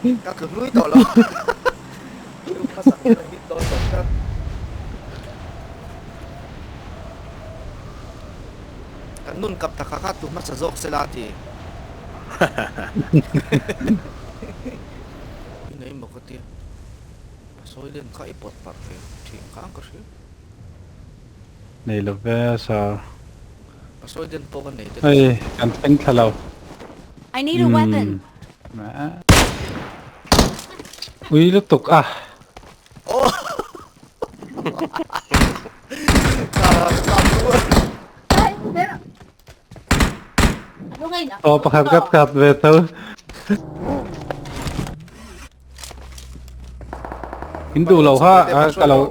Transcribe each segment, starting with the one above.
Ka tlu hlui tawh lo. Lu hmasak hian a hit dawn lo tlat. Kan nun kap ta kha kha tlu hmasa zawk sela a ti. I nei maw ka tia. A sawi len kha i pawt parh ve thin kha ang ka hria. Nei lo ve a sir. A sawi den pawh ka nei te. Hei kan thleng thla lo. I need a weapon. Ui lutuk a. Aw pakhat kat kat ve tho. In duh lo kha ka lo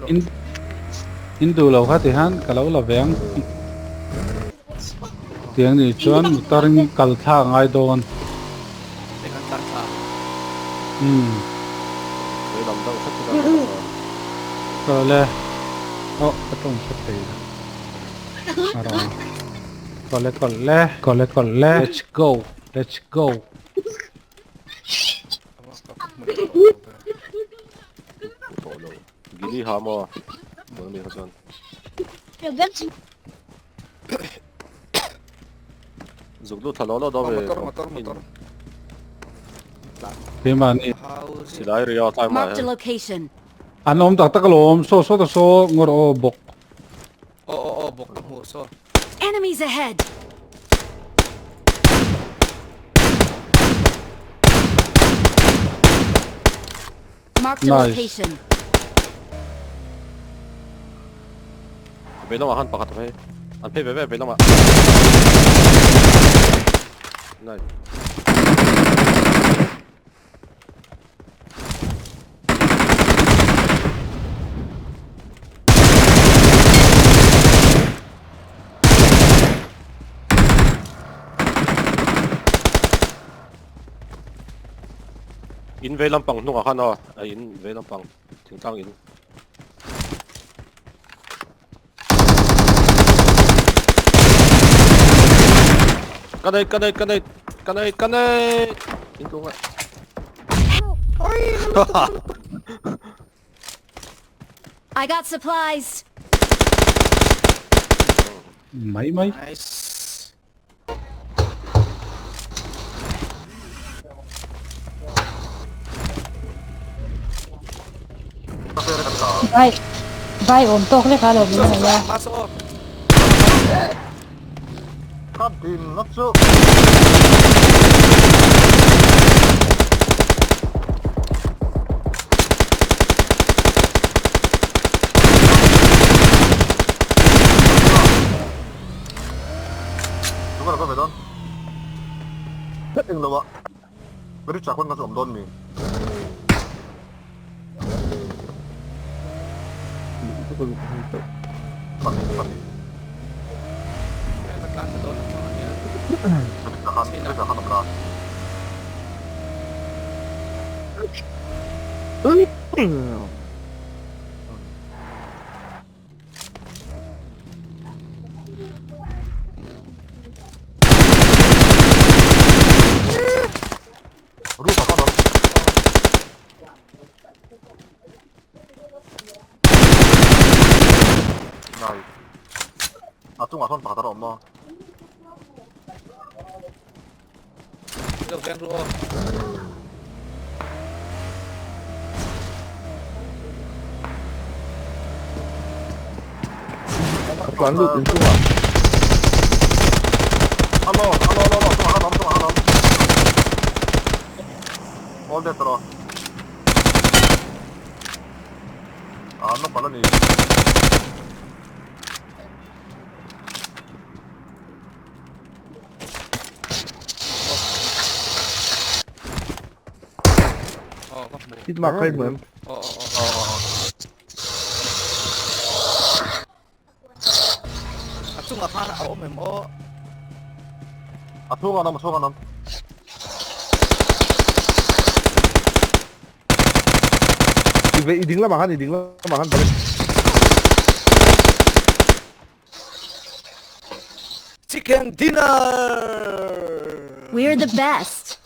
in in duh lo kha ti han ka lo la ve ang tiang ni chuan motor in kal thla a ngai dawn umm Awle aw ka tawng hre thei lo a rawn kawle kawle kawle kawle let's go let's go. Gili ha maw tuna mi kha chuan. Zuk lut thla law law dawn ve. Motor motor motor. Keimahni. Silai ri a tlai Marked a location. An awm tak tak alawm saw saw ta saw ngawr aw bawk. Aw aw aw bawk ka hmuh saw. Enemies ahead. Marked a Nice. location. Vei lamah khan pakhat a phei. An phei ve ve vei lamah. Nice. In vei lampang hnungah khan aw a in vei lampang thingtlang in. Ka nei ka nei ka nei ka nei ka nei in tlung a. I got supplies. Mai mai. Nice. Vai vai awm tawk lek a lo min nei a. Lo veng ru aw. Tlan lut in chungah. Alo, alo, alo, alo, chungah khan awm, chungah khan awm. All dead tawh. Ah, an nawpalh a ni. Hit mark kha i hmu em? A chungah khan a awm em aw? A chhungah an awm, a chhungah an awm. I vei i ding lamah khan i ding lamah khan balik. Chicken dinner! We're the best.